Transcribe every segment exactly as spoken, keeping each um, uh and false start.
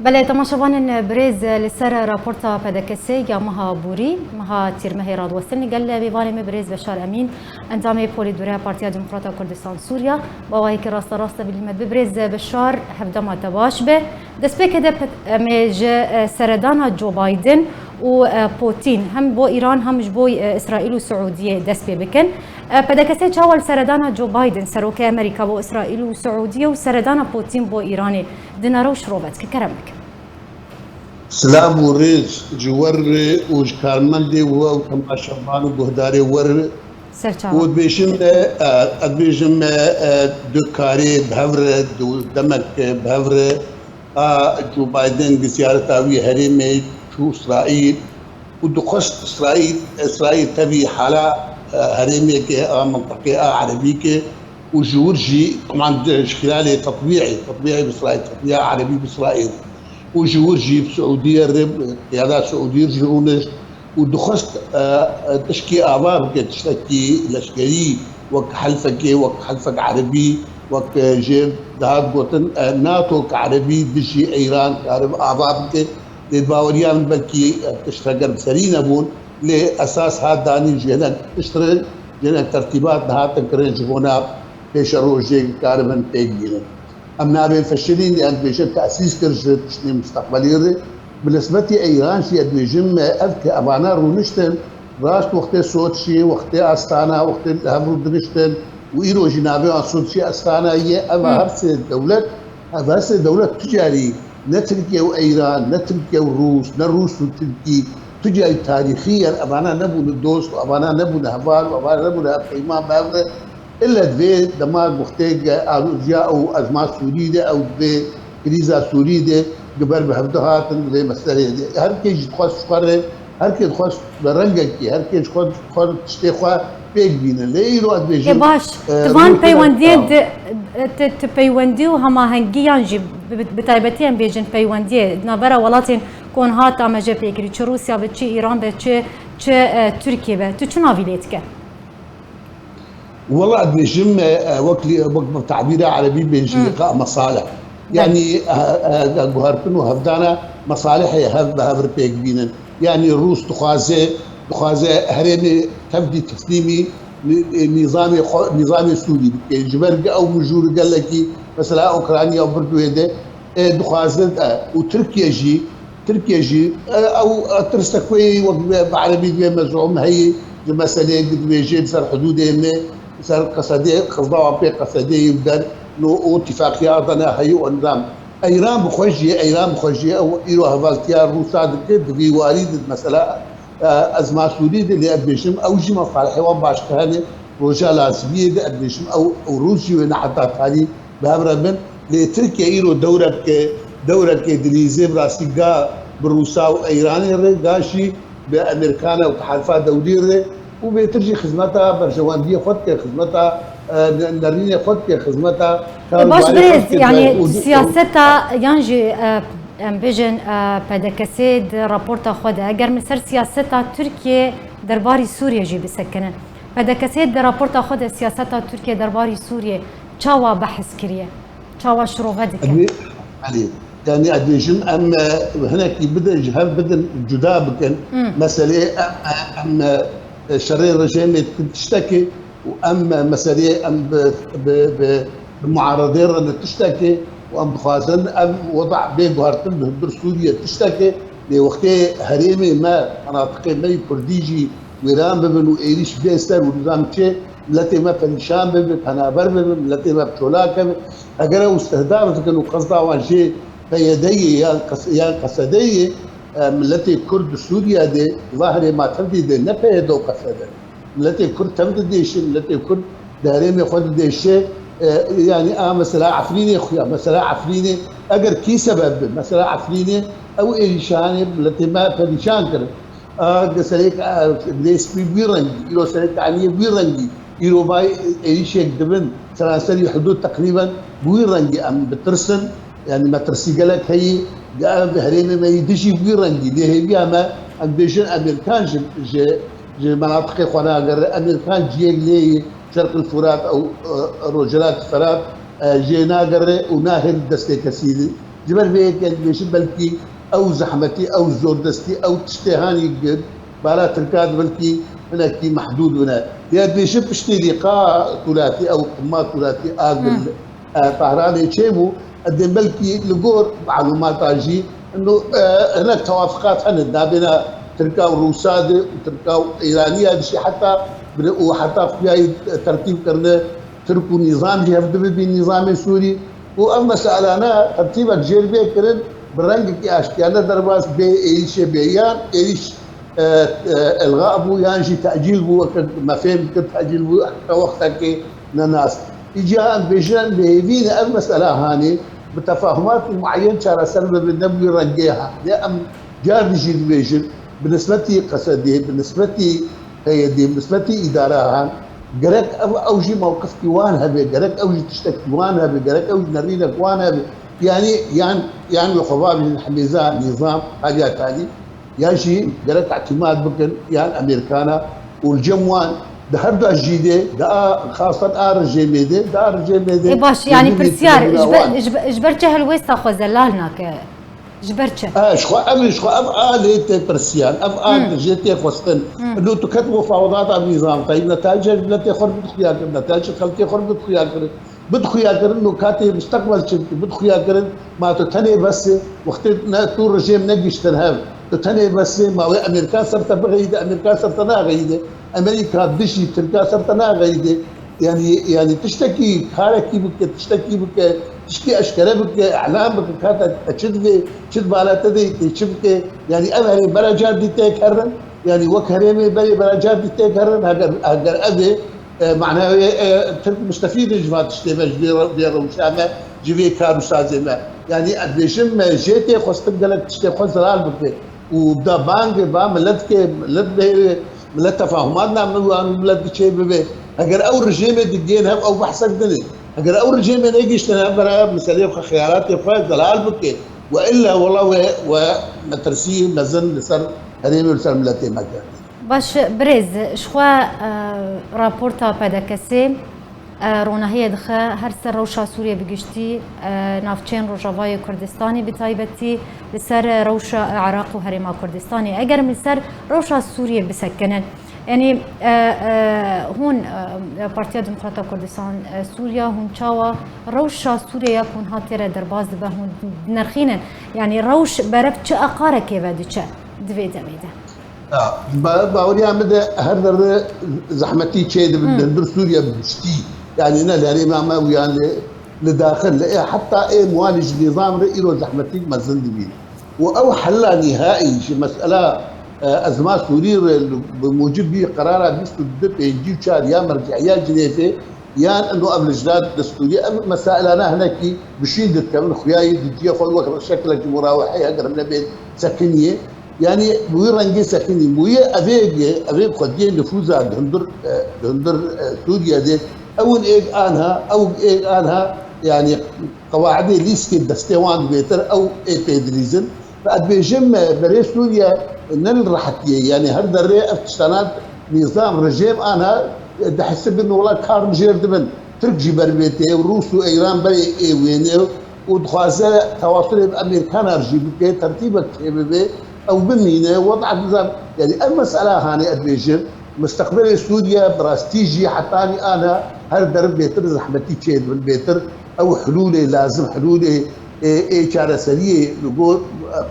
Belê, temaşevanên birêz, li ser raporta P D K S ya meha borî, meha Tîrmehê radiwestin, li gel mêvanê me birêz Beşar Emîn, endamê Polîtbûroya Partiya Demokrata Kurdistan Sûriya, bi awayekî rasterast e, bi lîmet bi birêz Beşar, hevdema te baş be. Destpêkê de pet-, em ê ji, e, seredana Joe Biden û, e, Putin, hem bo Îran, hem ji bo, e, Îsraîl û Siûdiyê dest pê bikin. E, P D K S çawa li seredana Joe Biden, serokê Amerîka, bo Îsraîl û Siûdiyê û seredana Putin bo Îranê dinere û şirove dike? Kerem bike. Silav û rêz ji we re û ji karmendê we û temaşevan û guhdarê we re. Ser çawa. Û dibêjim me, e, ez dibêjim me, e, du karê bi hev re, du demek bi hev re, a Joe Biden bi ziyareta wî herêmê çû Îsraîl û dixwest Îsraîl, Îsraîl tevî hala, e, herêmeke a mintiqê a erebî ke û ji wir jî, teman, ji xilalê tetbî'ê, tetbî'ê bi Îsraîl, tetbî'a erebî bi Îsraîl û ji wir jî bi Siûdiyê re, qiyada Siûdî jî rûnişt û dixwest, e, e, tişkî ava bike, tiştekî leşkerî, wek helfekê, wek helfek erebî, wek, e, jê dihat gotin, e, NATO ke erebî dijî Îran karibe ava bike. Lê baweriya min belkî, e, tişt heger bi serî nebûn, lê esas hat danîn ji hinek tişt re, ji hinek tertîbat dihatin kirin ji bona pêşerojê karibin pêk bînin. Em nabên feşilîn, yan dibêjin tesîs kir ji tiştên mustaqbelî re. Bi nisbetî Îran jî ez dibêjim, ev ke evana rûniştin, rast wextê Soçî, wextê Astana, wextê li hev rû diniştin û îro jî navê wan Soçî Astana ye, ev her sê dewlet, ev her sê dewlet tu carî ne Tirkiye û Îran, ne Tirkiye û Rûs, ne Rûs û Tirkî, tu carî tarîxî yer evana nebûne dost û evana nebûne heval û evana nebûne hevpeyman bi hev re. Îlle di vê dema wextê ge aloziya ew ezma Sûrî de, ew di vê krîza Sûrî de, gi ber bi hevdu hatin di vê meseleyê de. Her kê jî dixwest ji xwe re, her kê dixwest bi rengekî, her kê ji xwe, xwe tiştê xwe pêk bîne. Lê îro ez dibêjim, Ê baş, e, di van rû peywendiyê tamam. Di, tu, tu peywendî û hemahengiyan jî bi, bi, bi taybetî em bêjin peywendiyê di navbera welatên ku niha tamaşe pê kirî, çi Rûsya be, çi Îran be, çi, çi, e, Tirkiye be. Tu çi navî lê dike? Wela dibêjim, e, e, wek lî-, wek bi tabîra erebî bêjin, Hı. Liqa mesalih. Belê. Yanî, e, e, guhertin û hevdana mesalihê hev bi hev re pêk bînin. Yanî Rûs dixwaze, dixwaze herêmê tevdî teslîmî nî-, e, nîzamê xwe, nîzamê Sûrî bike. Ji ber ew mijûl gelekî, mesela Ukrayna û bir duê de, e, dixwazin, e, û Tirkiye jî, Tirkiye jî, e, ew, e, tirsek wê wek bi, bi erebî divê mezûm heyî, ji meseleyê dibêjê li ser hidûdê me, li ser Qesedê, Xizdawa pê Qesedê û der, no, û tifaqiyata ne heyî û endam. Eyran bi xwe jî, Eyran bi xwe jî, ew îro hevaltiya Rûsa dike, di vî warî de mesela, e, ezma Sûrî de lê ez dibêjim, ew jî mesalihê wan baştir hene, roja lazimiyê de ez dibêjim, ew, ew Rûs jî wê ne heta tarî bi hev re bin. Lê Tirkiye îro dewreke, dewreke dilîzê bi rastî ga bi Rûsa û Eyranê re, ga jî bi Amerîkana û tehalifa dewlî re û bêtir jî xizmeta berjewendiyê xwe dike, xizmeta, e, ne-, nerînê xwe dike, xizmeta E, baş karûbarê xwe birêz, dike yanî û, û siyaseta yan jî, e, em bêjin, e, P D K S di raporta xwe de, eger min ser siyaseta Tirkiye derbarî Sûriye jî bisekinin, P D K S di raporta xwe de siyaseta Tirkiye derbarî Sûriye çawa behs kiriye? Çawa şirove dike? Ebî, Elî, yanî ez dibêjim, em, e, hinekî bidin, ji hev bidin, cuda bikin. Hmm. Meseleyê em, e, em, e, şerê rejîmê dikin tiştekê û em, e, meseleyê em bi, bi, bi, bi muaredê re ne tiştekê û em dixwazin ev weda bê guhertin bi hundir Sûriye tiştekê. Lê wextê herêmê me, menatiqê me yê Kurdî jî wêran bibin û êrîş bê ser û nizam çê, miletê me perîşan bibe, penaber bibe, miletê me bi çola keve. Eger ew îstihdaf dikin û qesda wan jê P Y D'yê yan Qes-, yan Qesedeyê, e, miletê Kurd di Sûriye de, di va herêma tevdî de ne P Y D û Qesede. Miletê Kurd tev didêşe, miletê Kurd di herêmê xwe didêşe, e, yanî a mesela Efrînê xuya, mesela Efrînê, eger kî sebeb be, mesela Efrînê, ew êrîşanê miletê me perîşan kirin. A, serêk, a, Dê Spî wî rengî, îro serêk Eniyê wî rengî, îro vay êrîşek dibin, seranserî hidûd teqrîben bi wî rengî em bitirsin, yanî metirsî gelek heyî, di ev herêmê me yî dijî wî rengî, lê hêviya me, em dibêjin Amerîkan ji, ji, ji menatiqê xwe nagere, Amerîkan ciyek lê yê Şerqil Furat ew, e, Rojhilat Ferat, e, jê nagere û nahêl destê kesî Ji ber vê yekê dibêjin belkî ew zehmetî, ew zordestî, ew tiştê hanî bala Tirka di belkî hinekî mehdûd bine. Ya dibêjin piştî lîqa tulatî, ew qima tulatî a gil, e, Tehranê çêbû, edê belkî li gor malûmata jî ino, e, hinek tewafiqat hene nabêna Tirka û Rûsa de û Tirka û Îraniya de jî heta bire û heta xuyayî tertîb kirine Tirk û nîzam jî hev dibibî nîzamê Sûrî. û ev meselane tertîbek jêr bê kirin, bi rengekî aştiyane derbas bê êrîşê bê, yan êrîş, e, e, elga bû, yan jî tecîl bû, weke me fêm kir tecîl bû, heta wextekê nenas. Îca em bêjin, bi hêvî ne ev mesela hanê bi tefahumatî mueyen çareser bibe, ne bi wî rengê hanê. Em car dijî dibêjin, bi nisbetî Qesedê, bi nisbetî P Y D'ê, bi nisbetî îdara han, gerek ev, ew jî mewqifkî wan hebe, gerek ew jî tiştekî wan hebe, gerek ew jî nerînek wan hebe. Yanî, yan, yan li xwe bavêjin hemêza nîzam, haliya talî, ya jî gerek îtîmat bikin, yan Amerîkana û li cem wan di her du jî de, di a, xasan a rejêmê de, di a rejêmê de Ê baş, yanî pirsiyar, ji ber, ji ber, ji ber çi helwêsta xwe zelal nake? Ji ber çi? E, ji xwe ev, ji xwe ev a lê tê pirsiyan, ev a Hmm. jê tê xwestin. Hmm. Ino tu ket mufawedata nîzam, tayî netayîca ji miletê xwe bid xuya kirin, netayîca xelkê xwe bid xuya kirin. Bid xuya kirin, no katê misteqbel çi bikî, bid xuya kirin, ma tu tenê bes e, wextê ne, tu rejêm negiştin hev, tu tenê bes e, ma wê Amerîka ser te bixeyîde, Amerîka ser te naxeyîde, Amerîka dijî Tirka ser te naxeyîde. Yanî, yanî tiştekî, karekî bike, tiştekî bike, tiştî eşkere bike, îlan bike, ka te, te çi divê, çi di bala te de, tê çi bike. Yanî ev herê bera car dî têk herin. Yanî wek herêmê berê bera car dî têk herin. Heger, heger ev ê, e, manaya wê, e, Tirk mustefîd in ji van tiştê me, ji vê re-, vê rewşa me, ji vê kar û sazê me. Yanî ez dibêjim me jê tê xwestin gelek tiştê xwe zelal bike. û da bang ba milet ke, milet bihêle, milet tefahumat name wan û milet diçê bibe. Heger ew rejêmê digên hev ew behsek din e. Heger ew rejêmê negihiştin hev bera meseleyê xwe, xeyalatê xwe zelal bike. We illa wela we, we metirsî mezin li ser herêmê û li ser miletê me kir. Baş, birêz, ji xwe, e, raporta P D K S'ê, e, ronahiyê dixe her ser rewşa Sûriyê bi giştî, e, navçeyên Rojavayê Kurdistanê bi taybetî, li ser rewşa Iraq û Herêma Kurdistanê. Eger em li ser rewşa Sûriyê bisekinin, yanî, e, e, hûn, e, Partiya Demokrata Kurdistan, e, Sûriya, hûn çawa rewşa Sûriye ya ku hûn hatê re derbas dibe, hûn dinirxînin? Yanî rewş berev çi aqarekê ve diçe di vê demê de? Ya, ba-, baweriya min de her derde zehmetî çê dibin, Hmm. li hundir Sûriye bi giştî. Yanî ne li herêma me û yan li, li daxil, li ê, heta ê muhalî ji nîzam re îro zehmetî mezin dibîn. Û ew hela nîhaî ji mesela, e, ezma Sûrî re li, bi mucibî qerara bîst û du pêncî û çar ya merciiya Cinêvê, yan ino ev lijna destûrî, ev mesailana hinekî bi şîn didikevin, xuyayî di cihê xwe wek şeklek ji muraweheyê heger nebê sekiniyê. Yanî bi wî rengê sekinî, bi wî evê, evê xwediyê nifûza di hundir, e, di hundir, e, Sûriye de, ew in êk anha, ew êk anha, yanî qewaidê lîstikê destê wan dibêtir, ew ê pê dilîzin. Ve ez dibêjim, e, berê Sûriye ne li rehetiyê, yanî her derê ev tiştana nîzam, rejêm anha, e, dihesibin wela kar mijêr dibin. Tirk jî ber vê tê, Rûs û Îran berê ê wênê û dixwaze tewasulê bi Amerîkana re jî bike, tertîbek çêbibe, ew bimîne, weda nizam. Yanî ev mesela hanê ez dibêjim, misteqbelê Sûriye bi rastî jî hetanî ana her derin bêtir zehmetî çêdibin, bêtir ew hilûlê lazim, hilûlê ê, ê çareseriyê li gor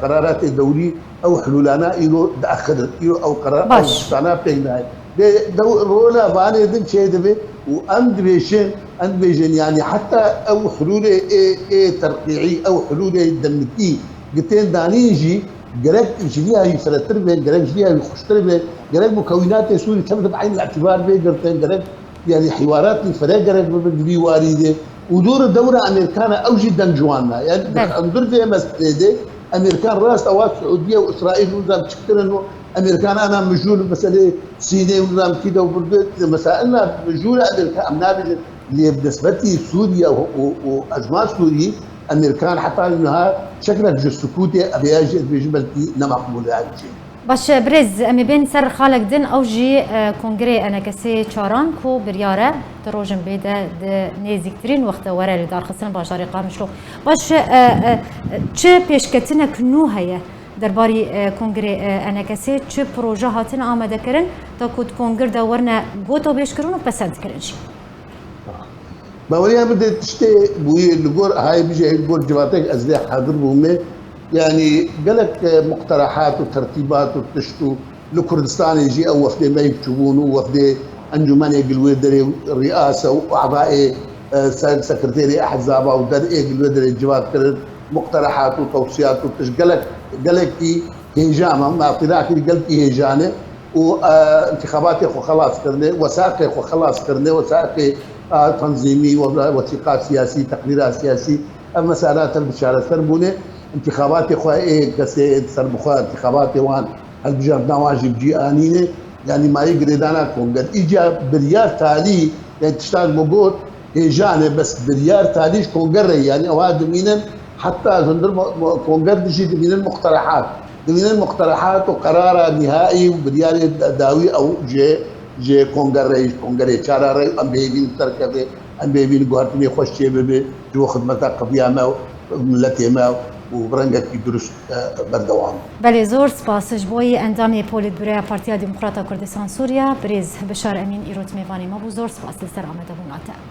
qeraratê dewlî ew hilûlana îro diaxirin. Îro ew qerar, ew Baş. tiştana pêk nayê. Dê dew-, rola vanê din çêdibe û em dibêjin, em dibêjin, yanî heta ew hilûlê ê, ê terqîî, ew hilûlê demikî gi tên danîn jî gerek ji vî yayî firehtir be, gerek ji vî yayî xweştir be, gerek mukewînatê Sûrî tev di eynî îtîbar bê girtin, gerek, yanî hîwaratî fire gerek bibin di vî warî de. Û dor û dewra Amerîkana ew jî deng ji wan na. Yanî Belê. hundir vê meselê de Amerîkan rast ewa Siûdiye û Îsraîl û nizam çi kirin û Amerîkan ana mijûl meselê Sînê û nizam kî de û birdi, mesela ina mijûl Amerîka em nabêjin, lê bi nisbetî Sûriye û, û, û ezma Sûrî, Amerîkan heta niha şeklek ji sukûtê, ev ya jî ez dibêjim belkî ne meqbûl e, ev jî. Baş e, birêz, em ê bên ser xalek din, ew jî e, Kongrê Enekesê çaran ku biryar e di rojên bê de di nêzîktirîn wexte were li darxistin bajarê Qamişlo. Baş e, e, e, çi pêşketinek nû heye derbarî e, Kongrê e, Enekesê, çi proje hatine amadekirin, da ku di kongir de werine gotobêjkirin û pesendkirin jî? Baweriya min de tiştê bûyê li gor, hayê bijê li gor civatek ez lê hadir bûme. Yanî gelek e, muqterehat û tertîbat û tişt û li Kurdistanê jî ew wefdê me yek çûbûn û wefdê encûmenê gil wê derê, rîase û avayê e, ser sekreterê ehzaba û derê gil wê derê civat kirin, muqterehat û tewsiyat û tişt gelek, gelekî hêja me, me qînakî gelkî hêjane û e, intixabatê xwe xelas kirine, wesaqê xwe xelas kirine, wesaqê e, tanzîmî, we-, wesîqa siyasî, teqrîra siyasî, ev mesela tev bi çareser bûne. Intixabatê xwe ê kesê ê serbixwe, intixabatê wan, hilbijartina wan jî bi cî anîne. Yanî mayî girêdana konger. Îca biryar talî, yanî tiştan min got, hêjan e, bes biryar talî ji konger re, yanî ewa dimînin, heta hundir mo-, mo-, konger dijî dimînin muqterehat. Dimînin muqterehat û qerara nîhaî û biryarê da-, dawî ew jê, jê konger re, ji kongerê çara re em bêvîn derkeve, em bêvîn guhertinê xweş çê bibe, ji bo xidmeta qediya me û miletê me û bi rengekî durust e, berdewam. Belê, zor spas ji bo yî endamê Polîtbûroya Partiya Demokrata Kurdistan Sûriya, birêz Bişar Emîn îro mêvanê me bû. Zor spas li ser amadebûna te.